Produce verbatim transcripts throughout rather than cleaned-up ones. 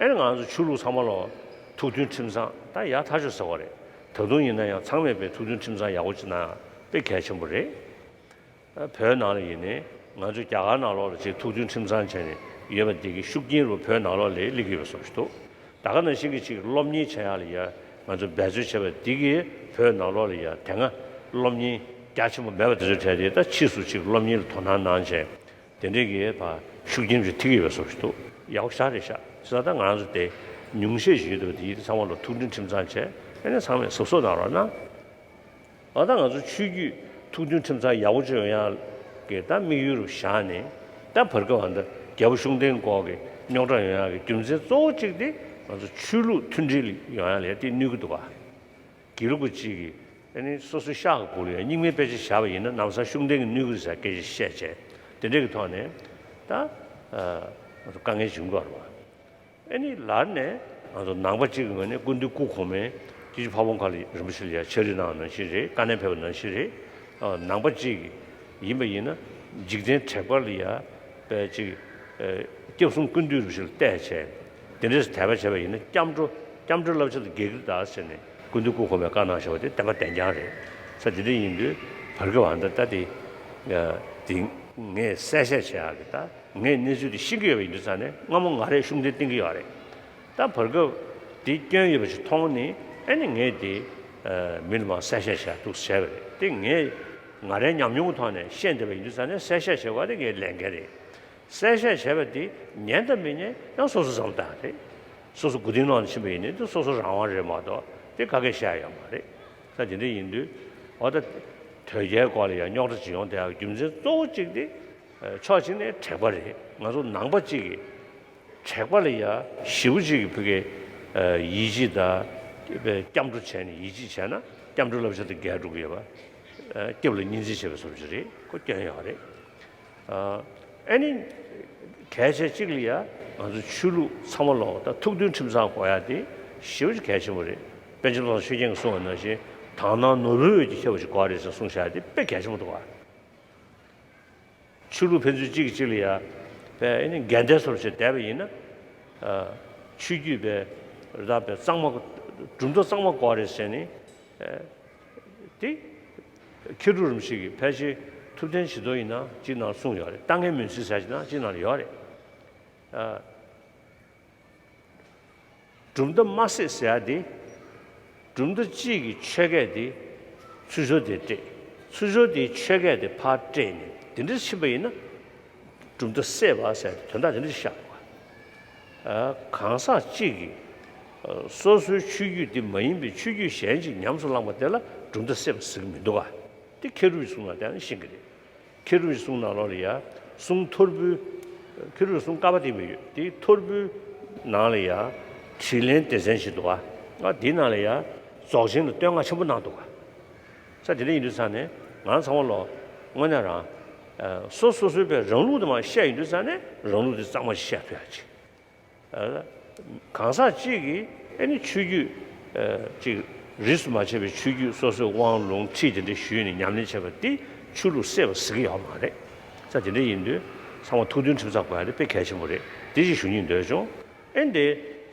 ཨེ་ནི་ང་ཚོ་ཆོས་ལུགས་ཚང་མ་ལོ་ཐུགས་མཐུན་ཁྲིམས་གཙང་ད་ཡག་ཐག་ཆོད་ཟེར་བ་རེད། ད་དུང་ཡིན་ན་ཡང་ཚང་མས་པའི་ཐུགས་མཐུན་ཁྲིམས་གཙང་ཡག་པོ་ཅིག་གནང་ཡག་དཔེ་གལ་ཆེན་པོ་རེད། བོད་ནང་ལ་ཡིན་ནའི་ང་ཚོ་རྒྱ་གར་ནང་ལོགས་ལ་ཅིག་ཐུགས་མཐུན་ཁྲིམས་གཙང་བྱས་ནས་ཡོད་པ་འདི་གི་ཤུགས་རྐྱེན་རུ་བོད་ནང་ལོགས་ལ་སླེབས་ཀྱི་ཡོད་པ་བཟོ་ཞིག་འདུག་ད་ག་ནང་བཞིན་གྱི་ཅིག་སློབ་གཉེར་བྱེད་ཡག་ལ་ཡ་ང་ཚོ་འབད་རྩོལ་བྱས་པ་འདི་གིས་བོད་ནང་ལོགས་ལ་ཡ་དེ་སྔ་སློབ་གཉེར་རྒྱ་ཆེན་པོ་མེད་པ་དེ་ཚོ་བྲལ་ཏེ་ད་ཕྱིས་སུ་ཅིག་སློབ་གཉེར་ལ་དོ་སྣང་གནང་བྱས། དེ་འདྲའི་གི་བ་ཤུགས་རྐྱེན་ཅིག་ཐེབས་ཀྱི་ཡོད་པའི་བཟོ་ཞིག་འདུག་ཡག་པོ་ཞེ་དྲག་རེད་ཤག་བྱས་ཙང་ད་ང་རང་ཚོ་དེ་ཉུང་ཤས་ཤིག་ཡོད་འདུག་དེ་ཚང་མ་ལ་ཐུགས་མཐུན་ཁྲིམས་གཙང་བྱས་ཨ་ནི་ཚང་མས་གཟབ་གཟབ་གནང་རོགས་གནང་། ཨ་ད་ང་ཚོ་ཆོས་བརྒྱུད་ཐུགས་མཐུན་ཁྲིམས་གཙང་ཡག་པོ་ཅིག་ཡོང་ཡག་གི་ད་དམིགས་ཡུལ་རུ་བཞག་ནས་ད་བར་སྐབས་ཨ་ད་རྒྱལ་པོ་ཤུགས་ལྡན་སྐོར་གི་རྙོག་དྲ་ཡོང་ཡག་གི་རྒྱུ་མཚན་གཙོ་བོ་གཅིག་དེ་ང་ཚོ་ཆོས་ལུགས་མཐུན་སྒྲིལ་ཡོང་ཡག་ལ་དེ་གནོད་ཀྱི་འདུག་ག་དགེ་ལུགས་པ་གཅིག་གིས་ཨ་ནི་སོ་སོའི་ཤག་གི་སྦུག་ལ་ཡང་རྙིང་མའི་དཔེ་ཆ་བཞག་པ་ཡིན་ན་ལམ་སང་ཤུགས་ལྡན་གྱི་གནོད་ཀྱི་རེད་ཟེར་སྐད་ཆ་བཤད་བྱས་དེ་འདྲ་གི་ཐོག་ནས་ད་ཨ་དཀའ་ངལ་བྱུང་དགོས་རེད་བ། ཨ་ནི་ལར་ནས་ང་ཚོ་ནང་པ་གཅིག་གི་ངོས་ནས་སྐུ་མདུན་སྐུ་གོང་མའི་སྐྱབས་རྗེ་ཕ་བོང་ཁ་ལ་རིན་པོ་ཆེ་ལ་ཡང་ཕྱག་བྲིས་གནང་བ་ནང་བཞིན་རེད། བཀའ་ནན་ཕེབས་པ་ནང་བཞིན་རེད། ཨ་ནང་པ་གཅིག་གི་ཡིན་པ་ཡིན་ན་འཇིག་རྟེན་དྲེགས་པ་ལ་ཡ་དཔེ་གཅིག་ཨ་སྐྱབས་གསུམ་ཀུན་འདུས་རིན་པོ་ཆེ་ལ་གཏད་བྱས། དེ་འདྲས་སུ་དད་པ་བྱས་པ་ཡིན་ན་སྐྱབས་འགྲོ་སྐྱབས་འགྲོའི་བསླབ་བྱ་དང་འགལ་གྱི་རེད་ད་ཟེར་ནས་སྐུ་མདུན་སྐུ་གོང་མས་བཀའ་གནང་བཞག་པ་དེ་བསྟན་པ་བདེན་རྐྱང་རེད། ས་དེ་འདྲ་ཡིན་དུས་བར་སྐབས་ཨ་ད་ལྟ་དེ་ཨ་དེ་ངས་གསལ་བཤད་བྱེད་ཡག་གི་ད་ངས་གནས་ཚུལ་དེ་ཤེས་ཀྱི་ཡོད་པ་ཡིན་དུས་ཙང་ནས་སྔ་མོ་ང་རས་ཤུགས་ལྡན་བསྟེན་གྱི་ཡོད་རེད། ད་བར་སྐབས་དེ་སྐྱོན་ཡོད་པ་ཞིག་མཐོང་ནས་ཨ་ནི་ངས་དེ་ཨ་མི་ལ་མར་གསལ་བཤད་བྱེད་ཡག་འདུག་བྱས་པ་རེད། དེ་ངས་ང་རའི་ཉམས་མྱོང་གི་ཐོག་ནས་ཤེས་བསྡད་པ་ཡིན་དུས་ཙང་ནས་གསལ་བཤད་བྱེད་དགོས་པ་དེ་ངའི་ལས་འགན་རེད། གསལ་བཤད་བྱས་པ་དེ་ཉན་དང་མི་ཉན་ཡང་སོ་སོ་བསམ་བཏང་རེད། སོ་སོ་མགོ་རྟིང་ནང་ལ་ཕྱིན་པ་ཡིན་ནའི་དེ་སོ་སོ་རང་དབང་རེད་མ་གཏོགས་དེ་ག་གེ་བཤད་ཡོད་མ་རེད། ས་དེ་འདྲ་ཡིན་དུས་ཨོ་ད་དོལ་རྒྱལ་སྐོར་ལ་ཡང་རྙོག་དྲ་ཅིག་ཡོང་བསྡད་ཡག་རྒྱུ་མཚན་གཙོ་བོ་གཅིག་དེ་ཕྱོགས་གཅིག་ནས་དྲེགས་པ་རེད། ང་ཚོ་ནང་པ་གཅིག་གིས་དྲེགས་པ་ལ་ཡ་ཞེ་པོ་གཅིག་གིས་ཕ་གིའི་ཡིད་ཆེས་དང་སྐྱབས་འགྲོ་བྱས་ནས་ཡིད་ཆེས་བྱས་ན་སྐྱབས་འགྲོའི་བསླབ་བྱ་དང་འགལ་འགྲོ་གི་ཡོད་པ། སྐྱབས་ལ་གཉེན་བརྩེ་བྱས་པའི་བཟོ་འདྲ་ཅིག་རེད། ཁོ་སྐྱོན་ཡོད་རེད། ཨ་ནི་གལ་ཆེ་གཅིག་ལ་ཡ་ང་ཚོ་ཆོས་ལུགས་ཚང་མ་ལོག་ད་ཐུགས་མཐུན་ཁྲིམས་གཙང་དགོས་ཡ་དེ་ཞེ་པོ་ཅིག་གལ་ཆེན་པོ་རེད། པཎ་ཆེན་བློ་བཟང་ཆོས་རྒྱན་གྱིས་གསུངས་པ་ནང་བཞིན་དག་སྣང་ནོར་བུའི་འོད་ཀྱིས་ཁྱབ་པ་ཞིག་དགོས་རེད་ཟེར་གསུངས་བཞག་ཡ་དེ་དཔེ་གལ་ཆེན་པོ་འདུག་ག་ཆོས་ལུགས་ཕན་ཚུན་གཅིག་གིས་གཅིག་ལ་ཡ་དཔེ་ཨ་ནི་འགལ་ཟླའི་བཟོ་འདྲ་ཅིག་བསྡད་པ་ཡིན་ན། ཨ་ཆོས་བརྒྱུད་པའི་རེ་ད་དཔེ་གཙང་མ་གྲུབ་མཐའ་གཙང་མ་དགོས་རེད་ཟེར་ནས། ཨ་དེ་མཁས་གྲུབ་རིན་པོ་ཆེ་གིས་ཕལ་ཆེར་ཐུབ་བསྟན་བྱེ་ཐང་ཡིན་ན་ཅིག་ནང་གསུངས་ཡོད་རེད། ལྟ་ངན་མུན་སེལ་ཟེར་ཡ་ཅིག་ནང་ལ་ཡོད་རེད། ཨ་གྲུབ་མཐའ་མ་བསྲེས་ཟེར་ཡ་དེ། གྲུབ་མཐའ་གཅིག་གི་ཆོས་སྐད་དེ་ཚུར་ཕྱོགས་དེ་སྤྲད། ཚུར་ཕྱོགས་དེའི་ཆོས་སྐད་དེ་ཕར་སྤྲད་ནས་དེ་འདྲ་ཕྱིན་པ་ཡིན་ན། གྲུབ་མཐའ་བསྲེས་པ་ཟེར་དོན་དག་དེ་འདྲ་ཤར་བ། ཨ་གང་ཟག་གཅིག་གིས་ཨ་སོ་སོའི་ཆོས་བརྒྱུད་དེ་མ་ཡིན་པའི་ཆོས་བརྒྱུད་གཞན་ཅིག་ཉམས་སུ་བླངས་པ་དེ་ལ་གྲུབ་མཐའ་བསྲེས་པ་ཟེར་གྱི་མི་འདུག་ག་དེ་མཁས་གྲུབ་ཀྱིས་གསུངས་ན་དེ་ནི་ཤེས་ཀྱི་རེད། མཁས་གྲུབ་ཀྱི་གསུང་ནང་ལོགས་ལ་ཡ་གསུང་ཐོར་བུའི། མཁས་གྲུབ་ཀྱི་གསུང་བསྐལ་པ་དེ་མི་ཡོད་དེ་ཐོར་བུའི་ནང་ལ་ཡ་དྲིས་ལན་སྡེ་ཚན་ཞིག་འདུག་ག་ང་དེའི་ནང་ལ་ཡ་རྫོགས་ཆེན་ལ་བསྟོད་བསྔགས་ཆེན་པོ་གནང་འདུག་ག་ས་དེ་འདྲ་ཡིན་དུས་ཙང་ནས་ང་རང་ཚང་མ་ལོ་དངོས་གནས་རང་། སོ་སོ་སོའི་པའི་རང་ལུགས་དེ་མར་བཤད་ཡོང་དུས་ཙང་ནས་རང་ལུགས་དེ་གཙང་མ་ཞིག་བཤད་ཐུབ་ཡ་ཅིག་གང་ཟག་གཅིག་གིས་ཨ་ནི་ཆོས་བརྒྱུད་ཨ་ཅིག་རིས་སུ་མ་ཆད་པའི་ཆོས་བརྒྱུད་སོ་སོའི་དབང་ལུང་ཁྲིད་དེ་འདྲ་ཞུས་ནས་ཉམས་ལེན་བྱས་པ་དེ་ཆོས་ལུགས་བསྲེས་པ་ཟེར་གྱི་ཡོད་མ་རེད། ས་དེ་འདྲ་ཡིན་དུས་ཚང་མ་ཐུགས་མཐུན་ཁྲིམས་གཙང་དགོས་ཡ་དེ་དཔེ་གལ་ཆེན་པོ་རེད། དེ་ཅིག་ཞུ་སྙིང་འདོད་བྱུང་། ཨེ་འདི་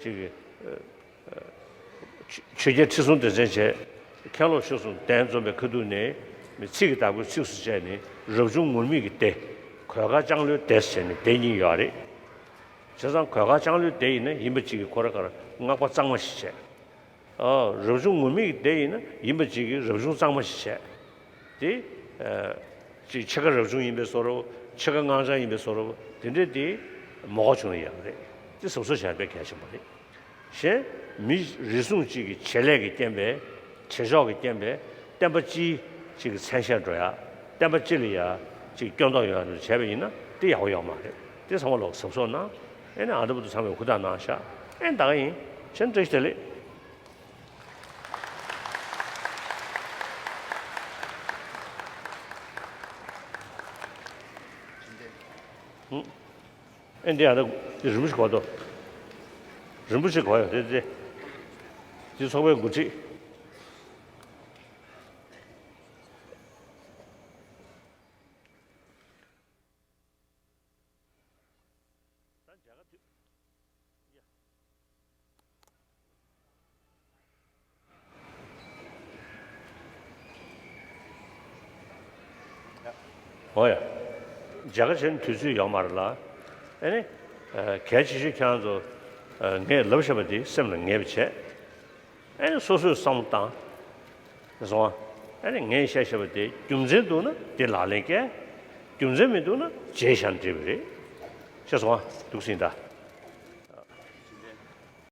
ཅིག་ཆོས་རྒྱལ་ཁྲི་སྲོང་ལྡེ་བཙན་བྱས། མཁན་སློབ་ཆོས་གསུམ་གདན་འཛོམས་པའི་ཁ་ཐུག་ནས་ཚིག་གི་བདག་པོས་ཚིགས་སུ་བཅད་ནས་རབ་བྱུང་ངུར་སྨྲིག་གི་སྡེ། གོས་དཀར་ལྕང་ལོའི་སྡེ་ཟེར་ནས་སྡེ་གཉིས་ཡོད་རེད། བྱས་ཙང་གོས་དཀར་ལྕང་ལོའི་སྡེ་ཡིན་ན་ཡིན་པ་གཅིག་གིས་ཁོ་རང་གར་སྔགས་པ་གཙང་མ་ཞིག་བྱས། ཨ་རབ་བྱུང་ངུར་སྨྲིག་གི་སྡེ་ཡིན་ན་ཡིན་པ་གཅིག་གིས་རབ་བྱུང་གཙང་མ་ཞིག་བྱས། དེ་ཨ་ཅིག་ཕྱེད་ཀ་རབ་བྱུང་ཡིན་པའི་བཟོ་འདྲ་ཕྱེད་ཀ་སྔགས་འཆང་ཡིན་པའི་བཟོ་འདྲ་དེ་འདྲས་དེ་མ་གོ་བྱུང་ན་ཡག་རེད། དེ་གཟབ་གཟབ་བྱས་པ་གལ་ཆེན་པོ་རེད། གཞན་མི་རེ་ཟུང་གཅིག་གི་བྱེད་ལས་ཀྱི་རྐྱེན་པས་བྱེད་ཕྱོགས་ཀྱི་རྐྱེན་པས་བསྟན་པ་སྤྱིའི་གཅིག་གི་མཚན་ཤས་འགྲོ་ཡ། བསྟན་པ་སྤྱི་ལ་ཡ་གཅིག་སྐྱོན་འདོགས་ཡོང་ཡ་འདྲ་བྱས་པ་ཡིན་ན་དེ་ཡག་པོ་ཡོད་མ་རེད། དེ་ཚང་མ་ལོག་གཟབ་གཟབ་གནང་། ཨེ་ནས་ཨ་འདྲ་པོ་དུ་ཚང་མས་ཧུར་ཐག་གནང་ཤག་ཨེ་ད་ག་ཡིན། ཕྱིན་བཀྲ་ཤིས་བདེ་ལེགས། ཨེ་འདི་ཡང་ན་རིན་པོ་ཆེ་གོ་དོ། རིན་པོ་ཆེ་གོ་ཡོད་རེད་དེ། འདི་ཚོགས་པའི་འགོ་ཁྲིད། འོ་ཡ། མཇལ་ཁ་བྱེད་དུས་ཚོད་ཡོད་མ་རེད་ལ། ཨ་ནི། གལ་ཆེ་ཤོས་ཁྱེད་རང་ཚོ་ངས་ལབ་བཞག་པ་དེ་སེམས་ལ་ངེས་པ་བྱས། ཨ་ནི་སོ་སོས་བསམ་བློ་བཏང་། ཤེས་སོང་ཨ། ཨ་ནི་ངས་བཤད་བཤད་པ་དེ་རྒྱུ་མཚན་འདུག་ན་དེ་ལག་ལེན་བཀལ། རྒྱུ་མཚན་མི་འདུག་ན་བརྗེད་བཞག་ན་འགྲིག་པ་རེད། ཤེས་སོང་ཨ། འདུག་སེ་ཡིན་ད།